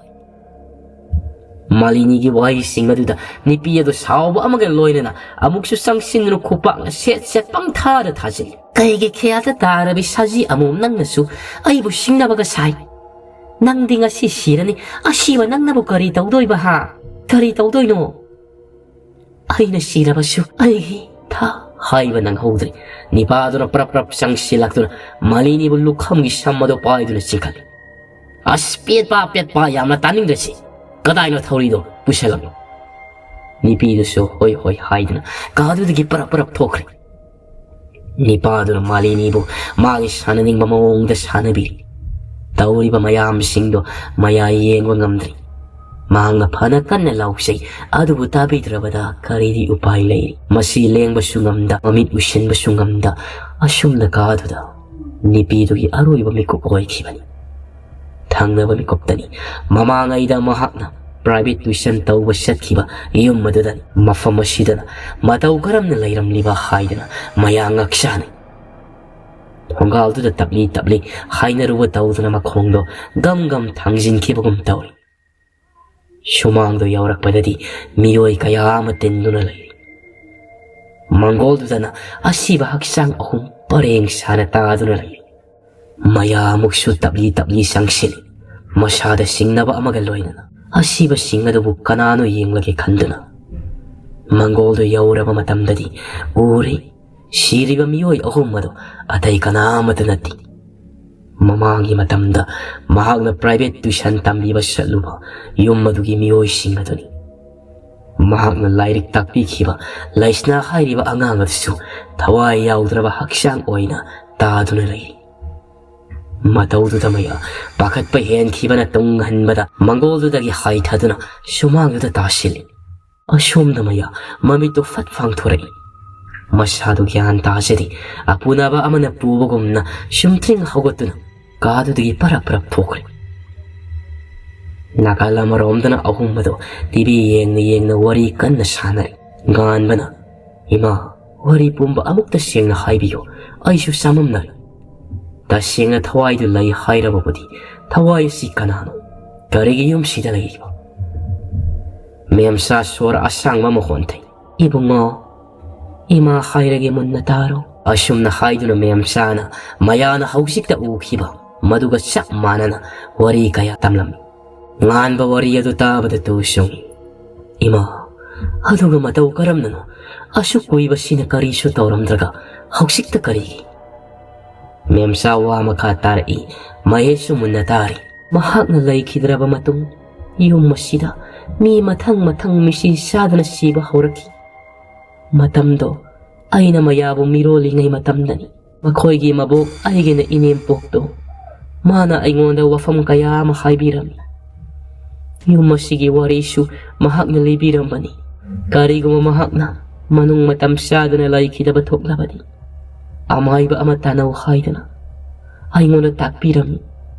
ꯃꯥꯂꯤꯅꯤꯒꯤ ꯋꯥꯍꯩꯁꯤꯡ ꯑꯗꯨꯗ ꯅꯨꯄꯤ ꯑꯗꯨ ꯁꯥꯎꯕ ꯑꯃꯒ ꯂꯣꯏꯅꯅ ꯑꯃꯨꯛꯁꯨ ꯆꯪꯁꯤꯟꯗꯨꯅ ꯈꯨꯄꯥꯛꯅ ꯁꯦꯠ ꯁꯦꯠ ꯄꯪꯊꯥꯗ ꯊꯥꯖꯤꯜꯂꯤ꯫ "ꯀꯩꯒꯤ ꯈꯦꯌꯥꯗ ꯇꯥꯔꯕꯤ ꯁꯖꯤ ꯑꯃꯣꯝ, ꯅꯪꯅꯁꯨ ꯑꯩꯕꯨ ꯁꯤꯡꯅꯕꯒ ꯁꯥꯏ? ꯅꯪꯗꯤ ꯉꯁꯤ ꯁꯤꯔꯅꯤ꯫ ꯑꯁꯤꯕ ꯅꯪꯅꯕꯨ ꯀꯔꯤ ꯇꯧꯗꯣꯏꯕ, ꯍꯥ? ꯀꯔꯤ ꯇꯧꯗꯣꯏꯅꯣ?" "ꯑꯩꯅ ꯁꯤꯔꯕꯁꯨ ꯑꯩꯒꯤ ꯊꯥ" ꯍꯥꯏꯕ ꯅꯪꯍꯧꯗ꯭ꯔꯦ꯫ ꯅꯤꯄꯥꯗꯨꯅ ꯄ꯭ꯔꯞ ꯄ꯭ꯔꯞ ꯆꯪꯁꯤꯜꯂꯛꯇꯨꯅ ꯃꯥꯂꯤꯅꯤꯕꯨ ꯂꯨꯈꯝꯒꯤ ꯁꯝ ꯑꯗꯨ ꯄꯥꯏꯗꯨꯅ ꯆꯤꯡꯈꯠꯂꯤ꯫ "ꯑꯁ, ꯄꯦꯠꯄ ꯄꯦꯠꯄ, ꯌꯥꯝꯅ ꯇꯥꯅꯤꯡꯗ꯭ꯔꯁꯤ꯫ ꯀꯗꯥꯏꯅꯣ ꯊꯧꯔꯤꯗꯣ? ꯄꯨꯁꯜꯂꯛꯂꯣ꯫" ꯅꯨꯄꯤꯗꯨꯁꯨ ꯍꯣꯏ ꯍꯣꯏ ꯍꯥꯏꯗꯨꯅ ꯀꯥꯗꯨꯗꯒꯤ ꯄꯔꯞ ꯄꯔꯞ ꯊꯣꯛꯈ꯭ꯔꯦ꯫ ꯅꯤꯄꯥꯗꯨꯅ ꯃꯥꯂꯤꯅꯤꯕꯨ ꯃꯥꯒꯤ ꯁꯥꯟꯅꯅꯤꯡꯕ ꯃꯑꯣꯡꯗ ꯁꯥꯟꯅꯕꯤꯔꯤ꯫ ꯇꯧꯔꯤꯕ ꯃꯌꯥꯝꯁꯤꯡꯗꯣ ꯃꯌꯥ ꯌꯦꯡꯕ ꯉꯝꯗ꯭ꯔꯤ꯫ ꯃꯍꯥꯛꯅ ꯐꯅ ꯀꯟꯅ ꯂꯥꯎꯖꯩ, ꯑꯗꯨꯕꯨ ꯇꯥꯕꯤꯗ꯭ꯔꯕꯗ ꯀꯔꯤꯗꯤ ꯎꯄꯥꯏ ꯂꯩ? ꯃꯁꯤ ꯂꯦꯡꯕꯁꯨ ꯉꯝꯗ, ꯃꯃꯤꯠ ꯎꯏꯁꯤꯟꯕꯁꯨ ꯉꯝꯗ, ꯑꯁꯨꯝꯅ ꯀꯥꯗꯨꯗ ꯅꯨꯄꯤꯗꯨꯒꯤ ꯑꯔꯣꯏꯕ ꯃꯤꯀꯨꯞ ꯑꯣꯏꯈꯤꯕꯅꯤ꯫ ꯊꯪꯅꯕ ꯃꯤꯀꯨꯞꯇꯅꯤ ꯃꯃꯥꯡꯉꯩꯗ ꯃꯍꯥꯛꯅ private tuition ꯇꯧꯕ ꯆꯠꯈꯤꯕ ꯌꯨꯝ ꯑꯗꯨꯗꯅꯤ꯫ ꯃꯐꯝ ꯑꯁꯤꯗꯅ ꯃꯇꯧ ꯀꯔꯝꯅ ꯂꯩꯔꯝꯂꯤꯕ ꯍꯥꯏꯗꯅ ꯃꯌꯥ ꯉꯛ ꯆꯥꯅꯩ꯫ ꯊꯣꯡꯒꯥꯜꯗꯨꯗ ꯇꯞꯂꯤ ꯇꯞꯂꯤ ꯍꯥꯏꯅꯔꯨꯕ ꯇꯧꯗꯨꯅ ꯃꯈꯣꯡꯗꯣ ꯒꯝ ꯒꯝ ꯊꯥꯡꯖꯤꯟꯈꯤꯕꯒꯨꯝ ꯇꯧꯔꯤ꯫ ꯁꯨꯃꯥꯡꯗꯣ ꯌꯧꯔꯛꯄꯗꯗꯤ ꯃꯤꯑꯣꯏ ꯀꯌꯥ ꯑꯃ ꯇꯤꯟꯗꯨꯅ ꯂꯩꯔꯤ꯫ ꯃꯪꯒꯣꯜꯗꯨꯗꯅ ꯑꯁꯤꯕ ꯍꯛꯆꯥꯡ ꯑꯍꯨꯝ ꯄꯔꯦꯡ ꯁꯥꯅ ꯇꯥꯗꯨꯅ ꯂꯩꯔꯤ꯫ ꯃꯌꯥ ꯑꯃꯨꯛꯁꯨ ꯇꯞꯂꯤ ꯇꯞꯂꯤ ꯆꯪꯁꯤꯜꯂꯤ꯫ ꯃꯁꯥꯗ ꯆꯤꯡꯅꯕ ꯑꯃꯒ ꯂꯣꯏꯅꯅ ꯑꯁꯤꯕꯁꯤꯡ ꯑꯗꯨꯕꯨ ꯀꯅꯥꯅꯣ ꯌꯦꯡꯂꯒꯦ ꯈꯟꯗꯨꯅ ꯃꯪꯒꯣꯜꯗꯨ ꯌꯧꯔꯕ ꯃꯇꯝꯗꯗꯤ ꯎꯔꯤ, ꯁꯤꯔꯤꯕ ꯃꯤꯑꯣꯏ ꯑꯍꯨꯝ ꯑꯗꯨ ꯑꯇꯩ ꯀꯅꯥ ꯑꯃꯠꯇ ꯅꯠꯇꯦ꯫ ꯃꯃꯥꯡꯒꯤ ꯃꯇꯝꯗ ꯃꯍꯥꯛꯅ private tuition ꯇꯝꯕꯤꯕ ꯆꯠꯂꯨꯕ ꯌꯨꯝ ꯑꯗꯨꯒꯤ ꯃꯤꯑꯣꯏꯁꯤꯡ ꯑꯗꯨꯅꯤ꯫ ꯃꯍꯥꯛꯅ ꯂꯥꯏꯔꯤꯛ ꯇꯥꯛꯄꯤꯈꯤꯕ ꯂꯩꯁꯅꯥ ꯍꯥꯏꯔꯤꯕ ꯑꯉꯥꯡ ꯑꯗꯨꯁꯨ ꯊꯋꯥꯏ ꯌꯥꯎꯗ꯭ꯔꯕ ꯍꯛꯆꯥꯡ ꯑꯣꯏꯅ ꯇꯥꯗꯨꯅ ꯂꯩꯔꯤ꯫ ꯃꯇꯧꯗꯨꯗ ꯃꯌꯥ ꯄꯥꯈꯠꯄ ꯍꯦꯟꯈꯤꯕꯅ ꯇꯨꯡ ꯍꯟꯕꯗ ꯃꯪꯒꯣꯜꯗꯨꯗꯒꯤ ꯍꯥꯏꯊꯗꯨꯅ ꯁꯨꯃꯥꯡꯗꯨꯗ ꯇꯥꯁꯤꯜꯂꯤ꯫ ꯑꯁꯣꯝꯗ ꯃꯌꯥ ꯃꯃꯤꯠꯇꯨ ꯐꯠ ꯄꯥꯡꯊꯣꯔꯛꯏ꯫ ꯃꯁꯥꯗꯨ ꯒ꯭ꯌꯥꯟ ꯇꯥꯖꯗꯦ꯫ ꯑꯄꯨꯅꯕ ꯑꯃꯅ ꯄꯨꯕꯒꯨꯝꯅ ꯁꯨꯝꯊ꯭ꯔꯤꯡ ꯍꯧꯒꯠꯇꯨꯅ ꯀꯥꯗꯨꯗꯒꯤ ꯄꯔꯞ ꯄꯔꯞ ꯊꯣꯛꯈ꯭ꯔꯦ꯫ ꯅꯥꯀꯜ ꯑꯃꯔꯣꯝꯗꯅ ꯑꯍꯨꯝ ꯑꯗꯨ ꯇꯤꯚꯤ ꯌꯦꯡꯅ ꯌꯦꯡꯅ ꯋꯥꯔꯤ ꯀꯟꯅ ꯁꯥꯟꯅꯔꯤ꯫ ꯉꯥꯟꯕꯅ, "ꯏꯃꯥ, ꯋꯥꯔꯤ ꯄꯨꯝꯕ ꯑꯃꯨꯛꯇ ꯁꯦꯡꯅ ꯍꯥꯏꯕꯤꯌꯨ, ꯑꯩꯁꯨ ꯆꯃꯝꯅꯔꯦ꯫ ꯇꯁꯦꯡꯅ ꯊꯋꯥꯏꯗꯨ ꯂꯩ ꯍꯥꯏꯔꯕꯕꯨꯗꯤ ꯊꯋꯥꯏ ꯑꯁꯤ ꯀꯅꯥꯅꯣ? ꯀꯔꯤꯒꯤ ꯌꯨꯝꯁꯤꯗ ꯂꯩꯔꯤꯕ?" ꯃꯦꯝꯆꯥ ꯁꯣꯔ ꯑꯁꯥꯡꯕ ꯑꯃ ꯍꯣꯟꯊꯩ꯫ "ꯏꯕꯨꯡꯉꯣ, ꯏꯃꯥ ꯍꯥꯏꯔꯒꯦ, ꯃꯨꯟꯅ ꯇꯥꯔꯣ꯫" ꯑꯁꯨꯝꯅ ꯍꯥꯏꯗꯨꯅ ꯃꯦꯝꯆꯥꯅ ꯃꯌꯥꯅ ꯍꯧꯖꯤꯛꯇ ꯎꯈꯤꯕ ꯃꯗꯨꯒ ꯆꯞ ꯃꯥꯟꯅꯅ ꯋꯥꯔꯤ ꯀꯌꯥ ꯇꯝꯂꯝꯃꯤ꯫ ꯉꯥꯟꯕ ꯋꯥꯔꯤ ꯑꯗꯨ ꯇꯥꯕꯗ ꯇꯨ ꯆꯨꯡꯏ꯫ "ꯏꯃꯥ, ꯑꯗꯨꯒ ꯃꯇꯧ ꯀꯔꯝꯅꯅꯣ? ꯑꯁꯨꯛ ꯀꯨꯏꯕꯁꯤꯅ ꯀꯔꯤꯁꯨ ꯇꯧꯔꯝꯗ꯭ꯔꯒ ꯍꯧꯖꯤꯛꯇ ꯀꯔꯤꯒꯤ?" ꯃꯦꯝꯆꯥ ꯋꯥ ꯃꯈꯥ ꯇꯥꯔꯛꯏ꯫ ꯃꯍꯦꯁꯁꯨ ꯃꯨꯟꯅ ꯇꯥꯔꯤ꯫ "ꯃꯍꯥꯛꯅ ꯂꯩꯈꯤꯗ꯭ꯔꯕ ꯃꯇꯨꯡ ꯌꯨꯝ ꯑꯁꯤꯗ ꯃꯤ ꯃꯊꯪ ꯃꯊꯪ ꯃꯤꯁꯤ ꯆꯥꯗꯅ ꯁꯤꯕ ꯍꯧꯔꯛꯈꯤ꯫ ꯃꯇꯝꯗꯣ ꯑꯩꯅ ꯃꯌꯥꯕꯨ ꯃꯤꯔꯣꯜꯂꯤꯉꯩ ꯃꯇꯝꯗꯅꯤ꯫ ꯃꯈꯣꯏꯒꯤ ꯃꯕꯣꯛ ꯑꯩꯒꯤꯅ ꯏꯅꯦꯝꯄꯣꯛꯇꯣ, ꯃꯥꯅ ꯑꯩꯉꯣꯟꯗ ꯋꯥꯐꯝ ꯀꯌꯥ ꯑꯃ ꯍꯥꯏꯕꯤꯔꯝꯃꯤ꯫ ꯌꯨꯝ ꯑꯁꯤꯒꯤ ꯋꯥꯔꯤꯁꯨ ꯃꯍꯥꯛꯅ ꯂꯤꯕꯤꯔꯝꯕꯅꯤ꯫ ꯀꯔꯤꯒꯨꯝꯕ ꯃꯍꯥꯛꯅ ꯃꯅꯨꯡ ꯃꯇꯝ ꯆꯥꯗꯅ ꯂꯩꯈꯤꯗꯕ ꯊꯣꯛꯂꯕꯗꯤ, ꯑꯃꯥꯏꯕ ꯑꯃ ꯇꯥꯟꯅꯧ ꯍꯥꯏꯗꯨꯅ ꯑꯩꯉꯣꯟꯗ ꯇꯥꯛꯄꯤꯔꯝꯃꯤ꯫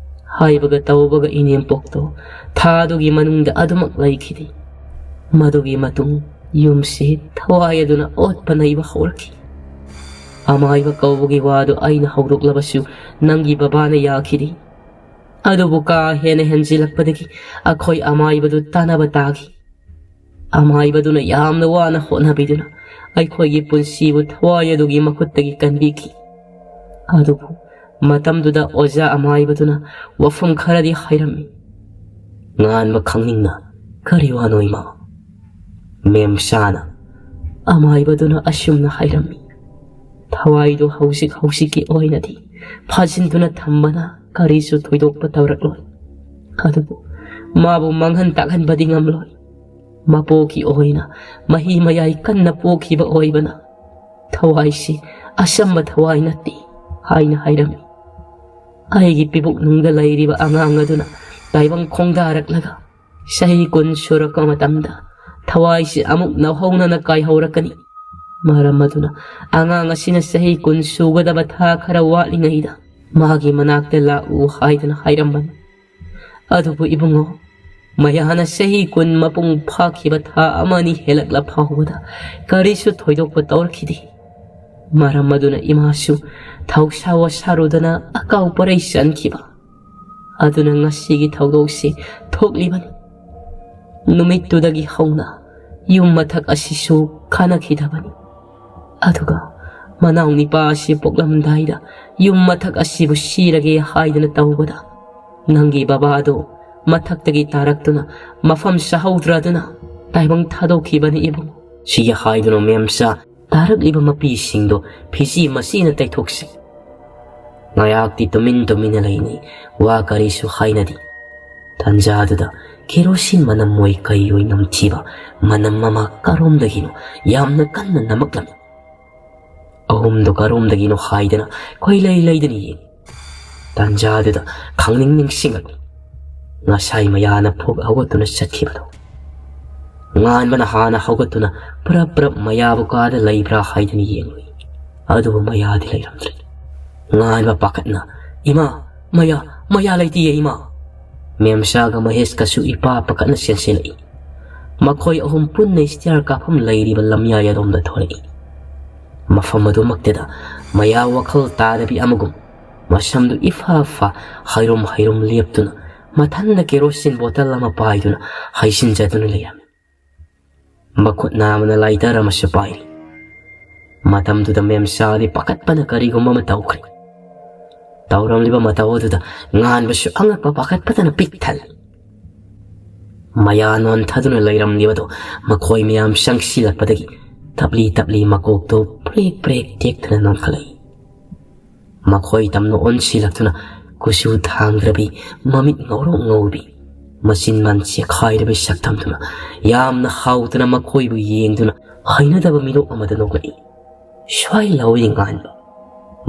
ꯍꯥꯏꯕꯒ ꯇꯧꯕꯒ ꯏꯅꯦꯝꯄꯣꯛꯇꯣ ꯊꯥ ꯑꯗꯨꯒꯤ ꯃꯅꯨꯡꯗ ꯑꯗꯨꯃꯛ ꯂꯩꯈꯤꯗꯦ꯫ ꯃꯗꯨꯒꯤ ꯃꯇꯨꯡ ꯌꯨꯝꯁꯤ ꯊꯋꯥꯏ ꯑꯗꯨꯅ ꯑꯣꯠꯄ ꯅꯩꯕ ꯍꯧꯔꯛꯈꯤ꯫ ꯑꯃꯥꯏꯕ ꯀꯧꯕꯒꯤ ꯋꯥꯗꯨ ꯑꯩꯅ ꯍꯧꯗꯣꯛꯂꯕꯁꯨ ꯅꯪꯒꯤ ꯕꯕꯥꯅ ꯌꯥꯈꯤꯗꯦ꯫ ꯑꯗꯨꯕꯨ ꯀꯥ ꯍꯦꯟꯅ ꯍꯦꯟꯖꯤꯜꯂꯛꯄꯗꯒꯤ ꯑꯩꯈꯣꯏ ꯑꯃꯥꯏꯕꯗꯨ ꯇꯥꯟꯅꯕ ꯇꯥꯈꯤ꯫ ꯑꯃꯥꯏꯕꯗꯨꯅ ꯌꯥꯝꯅ ꯋꯥꯅ ꯍꯣꯠꯅꯕꯤꯗꯨꯅ ꯑꯩꯈꯣꯏꯒꯤ ꯄꯨꯟꯁꯤꯕꯨ ꯊꯋꯥꯏ ꯑꯗꯨꯒꯤ ꯃꯈꯨꯠꯇꯒꯤ ꯀꯟꯕꯤꯈꯤ꯫ ꯑꯗꯨꯕꯨ ꯃꯇꯝꯗꯨꯗ ꯑꯣꯖꯥ ꯑꯃꯥꯏꯕꯗꯨꯅ ꯋꯥꯐꯝ ꯈꯔꯗꯤ ꯍꯥꯏꯔꯝꯃꯤ꯫" ꯉꯥꯟꯕ ꯈꯪꯅꯤꯡꯅ, "ꯀꯔꯤ ꯋꯥꯅꯣ ꯏꯃꯥ?" ꯃꯦꯝꯆꯥꯅ, ꯑꯃꯥꯏꯕꯗꯨꯅ ꯑꯁꯨꯝꯅ ꯍꯥꯏꯔꯝꯃꯤ, "ꯊꯋꯥꯏꯗꯨ ꯍꯧꯖꯤꯛ ꯍꯧꯖꯤꯛꯀꯤ ꯑꯣꯏꯅꯗꯤ ꯐꯥꯖꯤꯟꯗꯨꯅ ꯊꯝꯕꯅ ꯀꯔꯤꯁꯨ ꯊꯣꯏꯗꯣꯛꯄ ꯇꯧꯔꯛꯂꯣꯏ꯫ ꯑꯗꯨꯕꯨ ꯃꯥꯕꯨ ꯃꯥꯡꯍꯟ ꯇꯥꯛꯍꯟꯕꯗꯤ ꯉꯝꯂꯣꯏ꯫ ꯃꯄꯣꯛꯀꯤ ꯑꯣꯏꯅ ꯃꯍꯤ ꯃꯌꯥꯏ ꯀꯟꯅ ꯄꯣꯛꯈꯤꯕ ꯑꯣꯏꯕꯅ ꯊꯋꯥꯏꯁꯤ ꯑꯆꯝꯕ ꯊꯋꯥꯏ ꯅꯠꯇꯦ" ꯍꯥꯏꯅ ꯍꯥꯏꯔꯝꯃꯤ꯫ ꯑꯩꯒꯤ ꯄꯤꯕꯨꯛꯅꯨꯡꯗ ꯂꯩꯔꯤꯕ ꯑꯉꯥꯡ ꯑꯗꯨꯅ ꯇꯥꯏꯕꯪ ꯈꯣꯡꯗꯥꯔꯛꯂꯒ ꯆꯍꯤ ꯀꯨꯟ ꯁꯨꯔꯛꯄ ꯃꯇꯝꯗ ꯊꯋꯥꯏꯁꯤ ꯑꯃꯨꯛ ꯅꯧꯍꯧꯅꯅ ꯀꯥꯏꯍꯧꯔꯛꯀꯅꯤ꯫ ꯃꯔꯝ ꯑꯗꯨꯅ ꯑꯉꯥꯡ ꯑꯁꯤꯅ ꯆꯍꯤ ꯀꯨꯟ ꯁꯨꯒꯗꯕ ꯊꯥ ꯈꯔ ꯋꯥꯠꯂꯤꯉꯩꯗ ꯃꯥꯒꯤ ꯃꯅꯥꯛꯇ ꯂꯥꯛꯎ ꯍꯥꯏꯗꯨꯅ ꯍꯥꯏꯔꯝꯕꯅꯤ꯫ ꯑꯗꯨꯕꯨ ꯏꯕꯨꯡꯉꯣ, ꯃꯌꯥꯅ ꯆꯍꯤ ꯀꯨꯟ ꯃꯄꯨꯡ ꯐꯥꯈꯤꯕ ꯊꯥ ꯑꯃ ꯑꯅꯤ ꯍꯦꯜꯂꯛꯂ ꯐꯥꯎꯕꯗ ꯀꯔꯤꯁꯨ ꯊꯣꯏꯗꯣꯛꯄ ꯇꯧꯔꯛꯈꯤꯗꯦ꯫ ꯃꯔꯝ ꯑꯗꯨꯅ ꯏꯃꯥꯁꯨ ꯊꯧꯁꯥ ꯋꯥꯁꯥꯔꯨꯗꯅ ꯑꯀꯥꯎ ꯄꯔꯩ ꯆꯟꯈꯤꯕ ꯑꯗꯨꯅ ꯉꯁꯤꯒꯤ ꯊꯧꯗꯣꯛꯁꯤ ꯊꯣꯛꯂꯤꯕꯅꯤ꯫ ꯅꯨꯃꯤꯠꯇꯨꯗꯒꯤ ꯍꯧꯅ ꯌꯨꯝ ꯃꯊꯛ ꯑꯁꯤꯁꯨ ꯀꯥꯅꯈꯤꯗꯕꯅꯤ꯫ ꯑꯗꯨꯒ ꯃꯅꯥꯎ ꯅꯤꯄꯥ ꯑꯁꯤ ꯄꯣꯛꯂꯝꯗꯥꯏꯗ ꯌꯨꯝ ꯃꯊꯛ ꯑꯁꯤꯕꯨ ꯁꯤꯔꯒꯦ ꯍꯥꯏꯗꯅ ꯇꯧꯕꯗ ꯅꯪꯒꯤ ꯕꯕꯥꯗꯣ ꯃꯊꯛꯇꯒꯤ ꯇꯥꯔꯛꯇꯨꯅ ꯃꯐꯝ ꯆꯥꯍꯧꯗ꯭ꯔꯗꯨꯅ ꯇꯥꯏꯕꯪ ꯊꯥꯗꯣꯛꯈꯤꯕꯅꯤ ꯏꯕꯨꯡ꯫ ꯁꯤꯒꯤ ꯍꯥꯏꯗꯨꯅ ꯃꯦꯝꯆꯥ ꯇꯥꯔꯛꯂꯤꯕ ꯃꯄꯤꯁꯤꯡꯗꯣ ꯐꯤꯖꯤ ꯃꯁꯤꯅ ꯇꯩꯊꯣꯛꯁꯤ꯫ ꯉꯥꯏꯍꯥꯛꯇꯤ ꯇꯨꯃꯤꯟ ꯇꯨꯃꯤꯟꯅ ꯂꯩꯅꯤ, ꯋꯥ ꯀꯔꯤꯁꯨ ꯍꯥꯏꯅꯗꯦ꯫ ꯇꯟꯖꯥꯗꯨꯗ ꯀꯦꯔꯣꯁꯤꯟ ꯃꯅꯝ ꯑꯣꯏ ꯀꯩ ꯑꯣꯏ ꯅꯝꯊꯤꯕ ꯃꯅꯝ ꯑꯃ ꯀꯔꯣꯝꯗꯒꯤꯅꯣ ꯌꯥꯝꯅ ꯀꯟꯅ ꯅꯝꯃꯛꯂꯝꯃꯤ꯫ ꯑꯍꯨꯝꯗꯣ ꯀꯔꯣꯝꯗꯒꯤꯅꯣ ꯍꯥꯏꯗꯅ ꯀꯣꯏꯂꯩ ꯂꯩꯗꯅ ꯌꯦꯡꯉꯤ꯫ ꯇꯟꯖꯥꯗꯨꯗ ꯈꯪꯅꯤꯡ ꯅꯤꯡꯁꯤꯡꯂꯛꯂꯤ꯫ ꯉꯁꯥꯏ ꯃꯌꯥꯅ ꯐꯨꯛ ꯍꯧꯒꯠꯇꯨꯅ ꯆꯠꯈꯤꯕꯗꯣ꯫ ꯉꯥꯟꯕꯅ ꯍꯥꯟꯅ ꯍꯧꯒꯠꯇꯨꯅ ꯄ꯭ꯔꯞ ꯄ꯭ꯔꯞ ꯃꯌꯥꯕꯨ ꯀꯥꯗ ꯂꯩꯕ꯭ꯔꯥ ꯍꯥꯏꯗꯨꯅ ꯌꯦꯡꯂꯨꯏ꯫ ꯑꯗꯨꯕꯨ ꯃꯌꯥꯗꯤ ꯂꯩꯔꯝꯗ꯭ꯔꯦ꯫ ꯉꯥꯟꯕ ꯄꯥꯈꯠꯅ, "ꯏꯃꯥ, ꯃꯌꯥ, ꯃꯌꯥ ꯂꯩꯇꯤꯌꯦ ꯏꯃꯥ!" ꯃꯦꯝꯆꯥꯒ ꯃꯍꯦꯁꯀꯁꯨ ꯏꯄꯥ ꯄꯥꯈꯠꯅ ꯆꯦꯟꯁꯤꯜꯂꯛꯏ꯫ ꯃꯈꯣꯏ ꯑꯍꯨꯝ ꯄꯨꯟꯅ ꯁ꯭ꯇꯤꯌꯔ ꯀꯥꯐꯝ ꯂꯩꯔꯤꯕ ꯂꯝꯌꯥꯏ ꯑꯗꯣꯝꯗ ꯊꯣꯔꯛꯏ꯫ ꯃꯐꯝ ꯑꯗꯨꯃꯛꯇꯗ ꯃꯌꯥ ꯋꯥꯈꯜ ꯇꯥꯗꯕꯤ ꯑꯃꯒꯨꯝ ꯃꯁꯝꯗꯨ ꯏꯐꯥ ꯐꯥ ꯍꯩꯔꯨꯝ ꯍꯩꯔꯨꯝ ꯂꯦꯞꯇꯨꯅ ꯃꯊꯟꯗ ꯀꯦꯔꯣꯁꯤꯟ ꯕꯣꯇꯜ ꯑꯃ ꯄꯥꯏꯗꯨꯅ ꯍꯩꯖꯤꯟꯖꯗꯨꯅ ꯂꯩꯔꯝꯃꯤ꯫ ꯃꯈꯨꯠ ꯅꯥꯝꯃꯅ ꯂꯥꯏꯇꯔ ꯑꯃꯁꯨ ꯄꯥꯏꯔꯤ꯫ ꯃꯇꯝꯗꯨꯗ ꯃꯦꯝꯆꯥꯗꯤ ꯄꯥꯈꯠꯄꯅ ꯀꯔꯤꯒꯨꯝꯕ ꯑꯃ ꯇꯧꯈ꯭ꯔꯦ꯫ ꯇꯧꯔꯝꯂꯤꯕ ꯃꯇꯧ ꯑꯗꯨꯗ ꯉꯥꯟꯕꯁꯨ ꯑꯉꯛꯄ ꯄꯥꯈꯠꯄꯗꯅ ꯄꯤꯛ ꯊꯜꯂꯤ꯫ ꯃꯌꯥ ꯅꯣꯟꯊꯗꯨꯅ ꯂꯩꯔꯝꯂꯤꯕꯗꯨ ꯃꯈꯣꯏ ꯃꯌꯥꯝ ꯆꯪꯁꯤꯜꯂꯛꯄꯗꯒꯤ ꯇꯞꯂꯤ ꯇꯞꯂꯤ ꯃꯀꯣꯛꯇꯨ ꯄ꯭ꯔꯦꯛ ꯄ꯭ꯔꯦꯛ ꯇꯦꯛꯇꯨꯅ ꯅꯣꯟꯈꯠꯂꯛꯏ꯫ ꯃꯈꯣꯏ ꯇꯝꯅ ꯑꯣꯟꯁꯤꯜꯂꯛꯇꯨꯅ ꯀꯨꯆꯨ ꯊꯥꯡꯗ꯭ꯔꯕꯤ, ꯃꯃꯤꯠ ꯉꯧꯔꯣꯛ ꯉꯧꯕꯤ, ꯃꯆꯤꯟ ꯃꯥꯟ ꯆꯦꯈꯥꯏꯔꯕꯤ ꯁꯛꯇꯝꯗꯨꯅ ꯌꯥꯝꯅ ꯍꯥꯎꯗꯅ ꯃꯈꯣꯏꯕꯨ ꯌꯦꯡꯗꯨꯅ ꯍꯩꯅꯗꯕ ꯃꯤꯅꯣꯛ ꯑꯃꯗ ꯅꯣꯛꯂꯛꯏ꯫ ꯁ꯭ꯋꯥꯏ ꯂꯥꯎꯏ ꯉꯥꯟꯕ꯫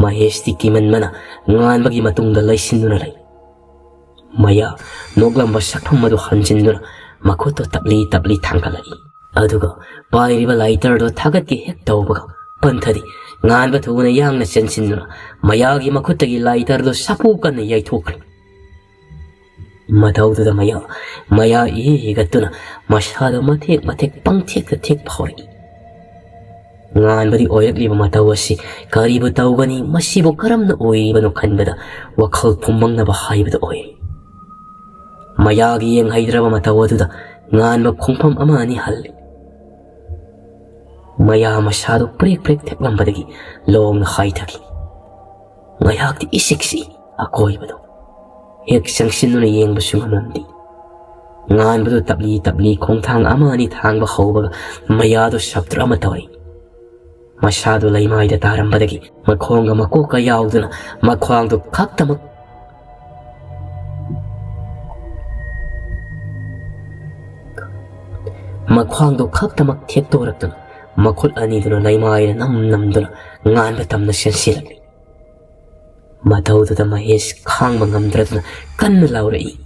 ꯃꯍꯦꯁꯇꯤ ꯀꯤꯃꯟꯕꯅ ꯉꯥꯟꯕꯒꯤ ꯃꯇꯨꯡꯗ ꯂꯩꯁꯤꯟꯗꯨꯅ ꯂꯩ꯫ ꯃꯌꯥ ꯅꯣꯛꯂꯝꯕ ꯁꯛꯐꯝ ꯑꯗꯨ ꯍꯟꯖꯤꯟꯗꯨꯅ ꯃꯈꯨꯠꯇꯨ ꯇꯞꯂꯤ ꯇꯞꯂꯤ ꯊꯥꯡꯒꯠꯂꯛꯏ꯫ ꯑꯗꯨꯒ ꯄꯥꯏꯔꯤꯕ ꯂꯥꯏꯇꯔꯗꯨ ꯊꯥꯒꯠꯀꯦ ꯍꯦꯛ ꯇꯧꯕꯒ ꯄꯟꯊꯗꯤ ꯉꯥꯟꯕ ꯊꯨꯅ ꯌꯥꯡꯅ ꯆꯦꯟꯁꯤꯟꯗꯨꯅ ꯃꯌꯥꯒꯤ ꯃꯈꯨꯠꯇꯒꯤ ꯂꯥꯏꯇꯔꯗꯨ ꯁꯥꯐꯨ ꯀꯟꯅ ꯌꯩꯊꯣꯛꯈ꯭ꯔꯦ꯫ ꯃꯇꯧꯗꯨꯗ ꯃꯌꯥ, ꯃꯌꯥ ꯏꯍꯤ ꯍꯤꯒꯠꯇꯨꯅ ꯃꯁꯥꯗ ꯃꯊꯦꯛ ꯃꯊꯦꯛ ꯄꯪꯊꯦꯛꯇ ꯊꯦꯛꯄ ꯍꯧꯔꯛꯏ꯫ ꯉꯥꯟꯕꯗꯤ ꯑꯣꯏꯔꯛꯂꯤꯕ ꯃꯇꯧ ꯑꯁꯤ ꯀꯔꯤꯕꯨ ꯇꯧꯒꯅꯤ, ꯃꯁꯤꯕꯨ ꯀꯔꯝꯅ ꯑꯣꯏꯔꯤꯕꯅꯣ ꯈꯟꯕꯗ ꯋꯥꯈꯜ ꯄꯨꯝꯃꯪꯅꯕ ꯍꯥꯏꯕꯗꯨ ꯑꯣꯏꯔꯦ꯫ ꯃꯌꯥꯒꯤ ꯌꯦꯡꯍꯩꯗ꯭ꯔꯕ ꯃꯇꯧ ꯑꯗꯨꯗ ꯉꯥꯟꯕ ꯈꯣꯡꯐꯝ ꯑꯃ ꯑꯅꯤ ꯍꯜꯂꯤ꯫ ꯃꯌꯥ ꯃꯁꯥꯗꯨ ꯄ꯭ꯔꯦꯛ ꯄ꯭ꯔꯦꯛ ꯊꯦꯛꯂꯝꯕꯗꯒꯤ ꯂꯣꯡꯅ ꯍꯥꯏꯊꯈꯤ꯫ ꯉꯥꯏꯍꯥꯛꯇꯤ ꯏꯁꯤꯛ ꯁꯤꯛꯏ ꯑꯀꯣꯏꯕꯗꯨ꯫ ꯍꯦꯛ ꯆꯪꯁꯤꯟꯗꯨꯅ ꯌꯦꯡꯕꯁꯨ ꯉꯝꯂꯝꯗꯦ꯫ ꯉꯥꯟꯕꯗꯨ ꯇꯞꯂꯤ ꯇꯞꯂꯤ ꯈꯣꯡꯊꯥꯡ ꯑꯃ ꯑꯅꯤ ꯊꯥꯡꯕ ꯍꯧꯕꯒ ꯃꯌꯥꯗꯨ ꯁꯞꯇ꯭ꯔ ꯑꯃ ꯇꯧꯔꯤ꯫ ꯃꯁꯥꯗꯨ ꯂꯩꯃꯥꯏꯗ ꯇꯥꯔꯝꯕꯗꯒꯤ ꯃꯈꯣꯡꯒ ꯃꯀꯣꯛꯀ ꯌꯥꯎꯗꯨꯅ ꯃꯈ꯭ꯋꯥꯡꯗꯨ ꯈꯛꯇꯃꯛ ꯃꯈ꯭ꯋꯥꯡꯗꯨ ꯈꯛꯇꯃꯛ ꯊꯦꯛꯇꯣꯔꯛꯇꯨꯅ ꯃꯈꯨꯠ ꯑꯅꯤꯗꯨꯅ ꯂꯩꯃꯥꯏꯗ ꯅꯝ ꯅꯝꯗꯨꯅ ꯉꯥꯟꯕ ꯇꯝꯅ ꯆꯦꯟꯁꯤꯜꯂꯛꯂꯤ꯫ ꯃꯇꯧꯗꯨꯗ ꯃꯍꯦꯁ ꯈꯥꯡꯕ ꯉꯝꯗ꯭ꯔꯗꯨꯅ ꯀꯟꯅ ꯂꯥꯎꯔꯛꯏ꯫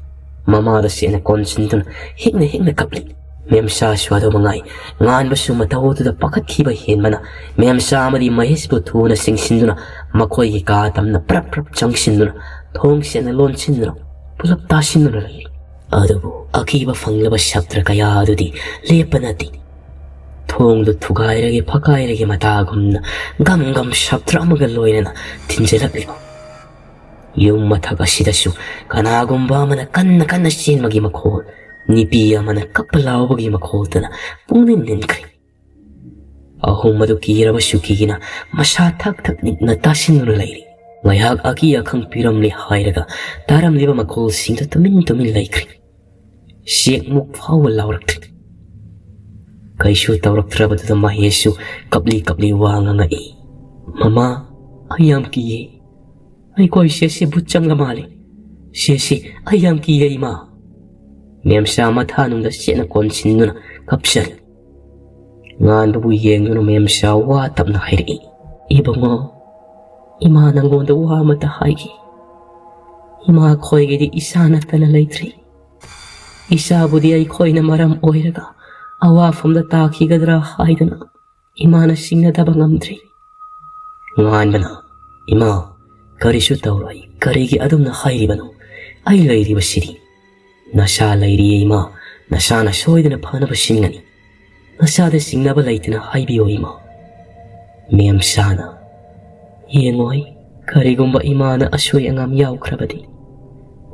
ꯃꯃꯥꯗ ꯆꯦꯠꯅ ꯀꯣꯟꯁꯤꯟꯗꯨꯅ ꯍꯤꯛꯅ ꯍꯤꯛꯅ ꯀꯞꯂꯤ꯫ ꯃꯦꯝꯆꯥꯁꯨ ꯑꯗꯨ ꯃꯉꯥꯏ꯫ ꯉꯥꯟꯕꯁꯨ ꯃꯇꯧꯗꯨꯗ ꯄꯥꯈꯠꯈꯤꯕ ꯍꯦꯟꯕꯅ ꯃꯦꯝꯆꯥ ꯑꯃꯗꯤ ꯃꯍꯦꯁꯄꯨ ꯊꯨꯅ ꯆꯤꯡꯁꯤꯟꯗꯨꯅ ꯃꯈꯣꯏꯒꯤ ꯀꯥ ꯇꯝꯅ ꯄ꯭ꯔꯞ ꯄ꯭ꯔꯞ ꯆꯪꯁꯤꯟꯗꯨꯅ ꯊꯣꯡ ꯆꯦꯠꯅ ꯂꯣꯟꯁꯤꯟꯗꯨꯅ ꯄꯨꯂꯞ ꯇꯥꯁꯤꯟꯗꯨꯅ ꯂꯩ꯫ ꯑꯗꯨꯕꯨ ꯑꯀꯤꯕ ꯐꯪꯂꯕ ꯁꯥꯇ꯭ꯔ ꯀꯌꯥ ꯑꯗꯨꯗꯤ ꯂꯦꯞꯄ ꯅꯠꯇꯦ꯫ ꯊꯣꯡꯗꯨ ꯊꯨꯒꯥꯏꯔꯒꯦ ꯐꯛꯀꯥꯏꯔꯒꯦ ꯃꯇꯥꯒꯨꯝꯅ ꯒꯝ ꯒꯝ ꯁꯥꯇ꯭ꯔ ꯑꯃꯒ ꯂꯣꯏꯅꯅ ꯊꯤꯟꯖꯤꯜꯂꯛꯂꯤꯕ꯫ ꯌꯨꯝ ꯃꯊꯛ ꯑꯁꯤꯗꯁꯨ ꯀꯅꯥꯒꯨꯝꯕ ꯑꯃꯅ ꯀꯟꯅ ꯀꯟꯅ ꯆꯦꯟꯕꯒꯤ ꯃꯈꯣꯜ, ꯅꯨꯄꯤ ꯑꯃꯅ ꯀꯞꯄ ꯂꯥꯎꯕꯒꯤ ꯃꯈꯣꯜꯗꯨꯅ ꯄꯨꯡꯅꯤꯟ ꯅꯤꯟꯈ꯭ꯔꯦ꯫ ꯑꯍꯨꯝ ꯑꯗꯨ ꯀꯤꯔꯕꯁꯨ ꯀꯤꯅ ꯃꯁꯥ ꯊꯛ ꯊꯛ ꯅꯤꯛꯅ ꯇꯥꯁꯤꯟꯗꯨꯅ ꯂꯩꯔꯤ꯫ ꯉꯥꯏꯍꯥꯛ ꯑꯀꯤ ꯑꯈꯪ ꯄꯤꯔꯝꯂꯦ ꯍꯥꯏꯔꯒ ꯇꯥꯔꯝꯂꯤꯕ ꯃꯈꯣꯜꯁꯤꯡꯗꯨ ꯇꯨꯃꯤꯟ ꯇꯨꯃꯤꯟ ꯂꯩꯈ꯭ꯔꯦ꯫ ꯆꯦꯛꯃꯨꯛ ꯐꯥꯎꯕ ꯂꯥꯎꯔꯛꯇ꯭ꯔꯤ꯫ ꯀꯩꯁꯨ ꯇꯧꯔꯛꯇ꯭ꯔꯕꯗꯨꯗ ꯃꯍꯦꯁꯁꯨ ꯀꯞꯂꯤ ꯀꯞꯂꯤ ꯋꯥ ꯉꯥꯡꯉꯛꯏ꯫ "ꯃꯃꯥ, ꯑꯩ ꯌꯥꯝ ꯀꯤꯌꯦ꯫ ꯑꯩꯈꯣꯏ ꯁꯦꯁꯦ ꯚꯨꯠ ꯆꯪꯂ ꯃꯥꯜꯂꯦ꯫ ꯁꯦꯁꯦ, ꯑꯩ ꯌꯥꯝ ꯀꯤꯌꯦ ꯏꯃꯥ"꯫ ꯃꯦꯝꯆꯥ ꯃꯊꯥꯅꯨꯡꯗ ꯆꯦꯠꯅ ꯀꯣꯟꯁꯤꯟꯗꯨꯅ ꯀꯞꯆꯔꯤ꯫ ꯉꯥꯟꯕꯕꯨ ꯌꯦꯡꯗꯨꯅ ꯃꯦꯝꯆꯥ ꯋꯥ ꯇꯞꯅ ꯍꯥꯏꯔꯛꯏ꯫ "ꯏꯕꯨꯡꯉꯣ, "ꯏꯃꯥ ꯅꯪꯉꯣꯟꯗ ꯋꯥ ꯑꯃꯇ ꯍꯥꯏꯒꯦ꯫ ꯏꯃꯥ, ꯑꯩꯈꯣꯏꯒꯤꯗꯤ ꯏꯁꯥ ꯅꯠꯇꯅ ꯂꯩꯇ꯭ꯔꯤ꯫ ꯏꯁꯥꯕꯨꯗꯤ ꯑꯩꯈꯣꯏꯅ ꯃꯔꯝ ꯑꯣꯏꯔꯒ ꯑꯋꯥꯐꯝꯗ ꯇꯥꯈꯤꯒꯗ꯭ꯔꯥ ꯍꯥꯏꯗꯅ ꯏꯃꯥꯅ ꯁꯤꯡꯅꯗꯕ ꯉꯝꯗ꯭ꯔꯤ꯫" ꯉꯥꯟꯕꯅ, "ꯏꯃꯥ, ꯀꯔꯤꯁꯨ ꯇꯧꯔꯣꯏ, ꯀꯔꯤꯒꯤ ꯑꯗꯨꯝꯅ ꯍꯥꯏꯔꯤꯕꯅꯣ? ꯑꯩ ꯂꯩꯔꯤꯕꯁꯤꯗꯤ꯫" "ꯅꯁꯥ ꯂꯩꯔꯤꯌꯦ ꯏꯃꯥ, ꯅꯁꯥꯅ ꯁꯣꯏꯗꯅ ꯐꯅꯕ ꯁꯤꯟꯒꯅꯤ꯫ ꯅꯁꯥꯗ ꯁꯤꯡꯅꯕ ꯂꯩꯇꯅ ꯍꯥꯏꯕꯤꯌꯣ ꯏꯃꯥ꯫" ꯃꯦꯝꯁꯥꯅ, "ꯌꯦꯡꯉꯣꯏ, ꯀꯔꯤꯒꯨꯝꯕ ꯏꯃꯥꯅ ꯑꯁꯣꯏ ꯑꯉꯥꯝ ꯌꯥꯎꯈ꯭ꯔꯕꯗꯤ꯫"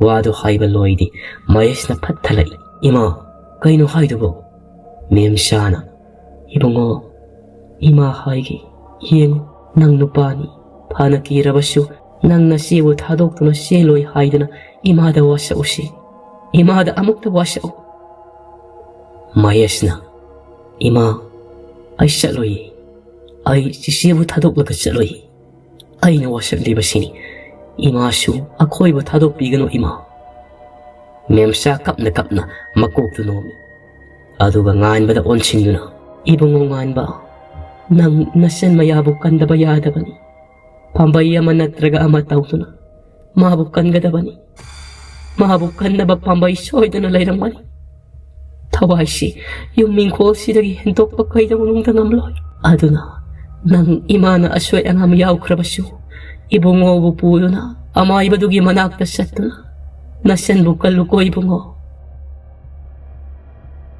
ꯋꯥꯗꯨ ꯍꯥꯏꯕ ꯂꯣꯏꯗꯦ, ꯃꯍꯦꯁꯅ ꯐꯠ ꯊꯠꯂꯛꯏ꯫ "ꯏꯃꯥ, ꯀꯩꯅꯣ ꯍꯥꯏꯗꯨꯕꯣ?" ꯃꯦꯝꯁꯥꯅ, "ꯏꯕꯨꯡꯉꯣ, ꯏꯃꯥ ꯍꯥꯏꯒꯦ, ꯌꯦꯡꯉꯨ, ꯅꯪ ꯅꯨꯄꯥꯅꯤ, ꯐꯅ ꯀꯤꯔꯕꯁꯨ ꯅꯪ ꯅꯆꯦꯕꯨ ꯊꯥꯗꯣꯛꯇꯨꯅ ꯆꯦꯜꯂꯣꯏ ꯍꯥꯏꯗꯅ ꯏꯃꯥꯗ ꯋꯥꯁꯛꯎꯁꯤ꯫ ꯏꯃꯥꯗ ꯑꯃꯨꯛꯇ ꯋꯥꯁꯛꯎ꯫" ꯃꯍꯦꯁꯅ, "ꯏꯃꯥ, ꯑꯩ ꯆꯠꯂꯣꯏꯌꯦ꯫ ꯑꯩ ꯆꯤꯆꯦꯕꯨ ꯊꯥꯗꯣꯛꯂꯒ ꯆꯠꯂꯣꯏꯌꯦ꯫ ꯑꯩꯅ ꯋꯥꯁꯛꯂꯤꯕꯁꯤꯅꯤ꯫ ꯏꯃꯥꯁꯨ ꯑꯩꯈꯣꯏꯕꯨ ꯊꯥꯗꯣꯛꯄꯤꯒꯅꯨ ꯏꯃꯥ꯫" ꯃꯦꯝꯁꯥ ꯀꯞꯅ ꯀꯞꯅ ꯃꯀꯣꯛꯇꯨ ꯅꯣꯝꯃꯤ꯫ ꯑꯗꯨꯒ ꯉꯥꯟꯕꯗ ꯑꯣꯟꯁꯤꯟꯗꯨꯅ, "ꯏꯕꯨꯡꯉꯣ ꯉꯥꯟꯕ, ꯅꯪ ꯅꯆꯟ ꯃꯌꯥꯕꯨ ꯀꯟꯗꯕ ꯌꯥꯗꯕꯅꯤ꯫ ꯄꯥꯝꯕꯩ ꯑꯃ ꯅꯠꯇ꯭ꯔꯒ ꯑꯃ ꯇꯧꯗꯨꯅ ꯃꯥꯕꯨ ꯀꯟꯒꯗꯕꯅꯤ꯫ ꯃꯥꯕꯨ ꯀꯟꯅꯕ ꯄꯥꯝꯕꯩ ꯁꯣꯏꯗꯅ ꯂꯩꯔꯝꯒꯅꯤ꯫ ꯊꯋꯥꯏꯁꯤ ꯌꯨꯝ ꯏꯪꯈꯣꯜꯁꯤꯗꯒꯤ ꯍꯦꯟꯗꯣꯛꯄ ꯀꯩꯗꯧꯅꯨꯡꯗ ꯉꯝꯂꯣꯏ꯫ ꯑꯗꯨꯅ ꯅꯪ ꯏꯃꯥꯅ ꯑꯁꯣꯏ ꯑꯉꯥꯝ ꯌꯥꯎꯈ꯭ꯔꯕꯁꯨ ꯏꯕꯨꯡꯉꯣꯕꯨ ꯄꯨꯗꯨꯅ ꯑꯃꯥꯏꯕꯗꯨꯒꯤ ꯃꯅꯥꯛꯇ ꯆꯠꯇꯨꯅ ꯅꯆꯟꯕꯨ ꯀꯜꯂꯨꯀꯣ ꯏꯕꯨꯡꯉꯣ꯫